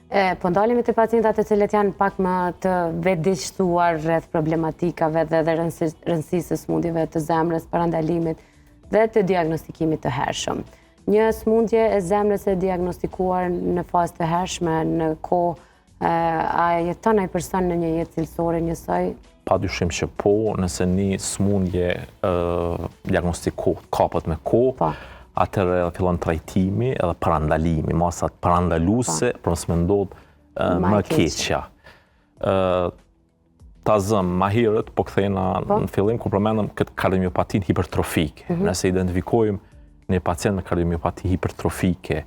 E, po ndalemi te pacientat të cilët janë pak më të vetëdijshtuar rreth problematikave dhe dhe rëndësisë së sëmundjeve të zemrës, parandalimit dhe të diagnostikimit të hershëm. Një sëmundje e zemrës e diagnostikuar në fazë të hershme, në kohë, a jeton ai person në një jetë cilësore njësoj? Pa dyshim që po, nëse një sëmundje diagnostikohet, kapet me kohë, po. atëherë edhe fillon trajtimi edhe parandalimi, masat parandaluese, po. për mos me ndodhë më keqja. Ta zëm, ma herët, po kthehna po. në fillim, kur përmendëm këtë kardiomiopatinë hipertrofike. Mm -hmm. Nëse identifikojmë një pacient me kardiomiopati hipertrofike,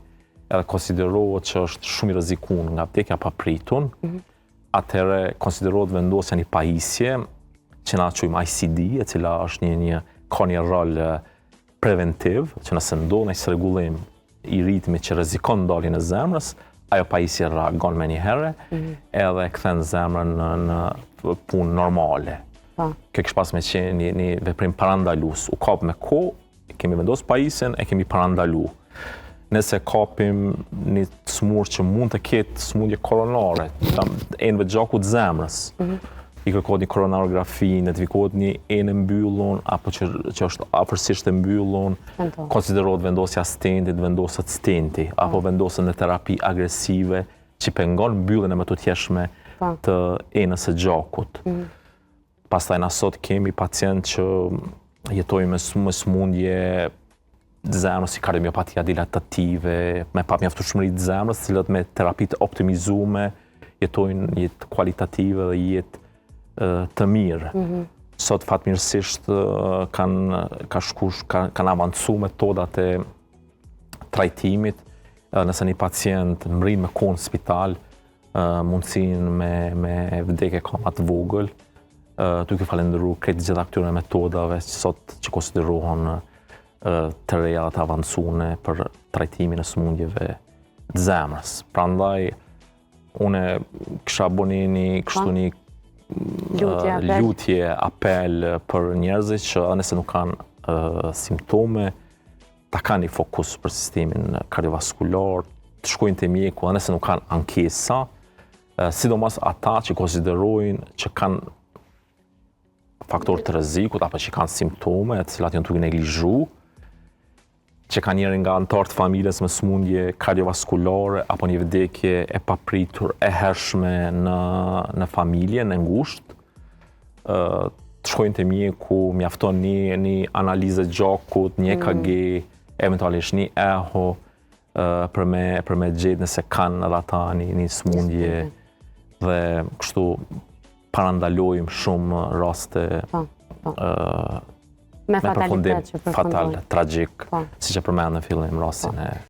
edhe konsiderohet që është shumë i rrezikun nga vdekja e papritun, mm -hmm. atëherë konsiderohet vendosja një pajisje që na quajmë ICD, e cila është një, një ka një rol preventiv, që nëse ndodh një çrregullim i ritmit që rrezikon ndaljen e zemrës, ajo pajisje reagon menjëherë mm -hmm. edhe kthen zemrën në, në punë normale. Po. Kjo kish pas me qenë një, një veprim parandalues. U kap me kohë, kemi vendos pajisjen, e kemi parandalu. Nëse kapim një smur që mund të ketë smundje koronare, enëve të gjakut zemrës, mm -hmm. i kërkohet një koronarografi, identifikohet një enë e mbyllun, apo që, që është afërsisht e mbyllun, konsiderohet vendosja stentit, vendoset stenti, apo po. vendoset në terapi agresive, që pengon mbylljen e mëtutjeshme po. të enës së gjakut. Mm -hmm. Pastaj na sot kemi pacient që jetojnë me, me smundje të zemrës, si kardiomiopatia dilatative, me pamjaftueshmëri të zemrës, të cilët me terapi të optimizume jetojnë jetë kualitative dhe jetë të mirë. Mm -hmm. Sot fatmirësisht kanë ka shku, ka, kanë avancu metodat e trajtimit, nëse një pacient mrrin me kohë në spital, mundësinë me, me vdekë e ka ma të vogël, duke falënderu krejt gjitha këtyre metodave sot që konsiderohen të reja dhe të avancume për trajtimin e sëmundjeve të zemrës. Prandaj, une kisha bo një, një kështu po. një lutje, apel. lutje, apel për njerëzit që edhe nëse nuk kanë simptome, ta kanë një fokus për sistemin kardiovaskular, të shkojnë te mjeku, edhe nëse nuk kanë ankesa, sidomos ata që konsiderojnë që kanë faktor të rrezikut apo që kanë simptome, të cilat janë duke neglizhu, që kanë njërin nga anëtarët të familjes me sëmundje kardiovaskulare apo një vdekje e papritur e hershme në në familjen e ngushtë, të shkojnë te mjeku, mjafton një, një analizë e gjakut, një EKG, mm. eventualisht një eho, për me, për me gjetë nëse kanë edhe ata një, një sëmundje dhe kështu parandalojmë shumë raste po, po. me, me përfundim fatal, tragjik, po. siç e përmendëm në fillim rastin e...